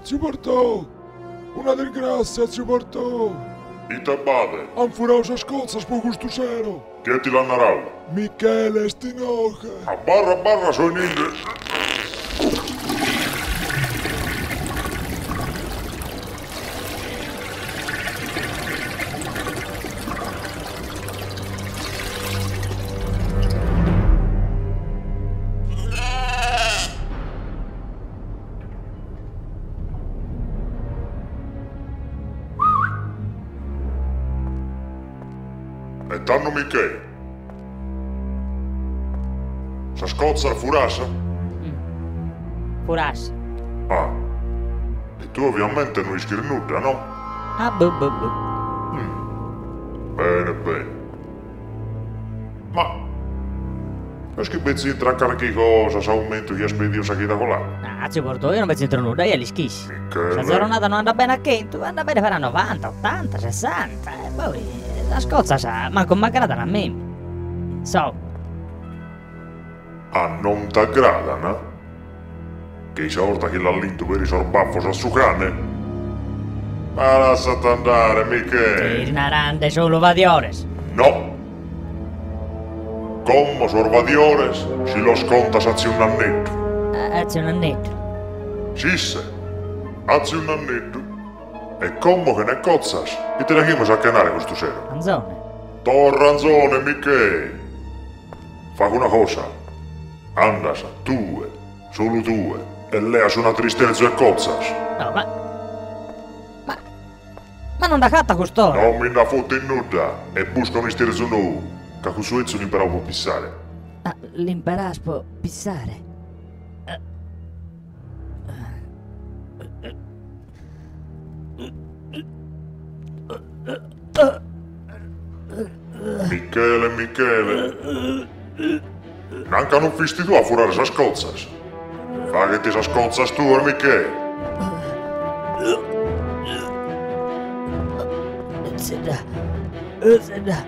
Tziu Bartò! Una disgrassia, tziu Bartò! Ite b'at? An furau sas cotzas po custu sero! Chie ti l'at narau? Michele est inoghe! Abarra abarra so 'eninde! E tando Michè, sas cotzas furas? Furas. Ah, e tue oviamente no ischis nudda, no? Ah, bu bu bu. Bene bene. Ma no est chi bi tzintrat carchi cosa s'aumentu chi as pediu sa chida colada? Ah, tziu Bartò, eo non bi tzintro nudda, ja l'ischis. Michele. Sa zoronada no andat bene a chentu, andat bene però a novanta, otanta, sessanta, e poi sas cotzas mancu m'agradan a mimmi. So. Ah, non t'agradan? Che-i sa 'orta chi l'at lintu peri sos baffos a su cane? Ma lassat andare, Michè! Ses narande solu vadiores! No! Como sos vadiores si los contas a tziu Nanneddu. A tziu Nanneddu? Sisse, a tziu Nanneddu. E como chene cotzas, ite faghimus a chenare custu sero? Anzone. Torra anzone, Michè! Faghe una cosa, andas tue, solu tue, e leas un'ateru isterzu 'e cotzas. No, ma. Ma. Ma non nd'agato a cust'ora. Non mi nd'afutit nudda e busca un'isterzu nou, ca cussu 'etzu l'imperao po pissare. Ah, l'imperas po pissare? Michele, Michele. Nanca non fisti tue a furare sas cotzas. Faghe-ti sas cotzas tuas, Michè. Zedda, zedda.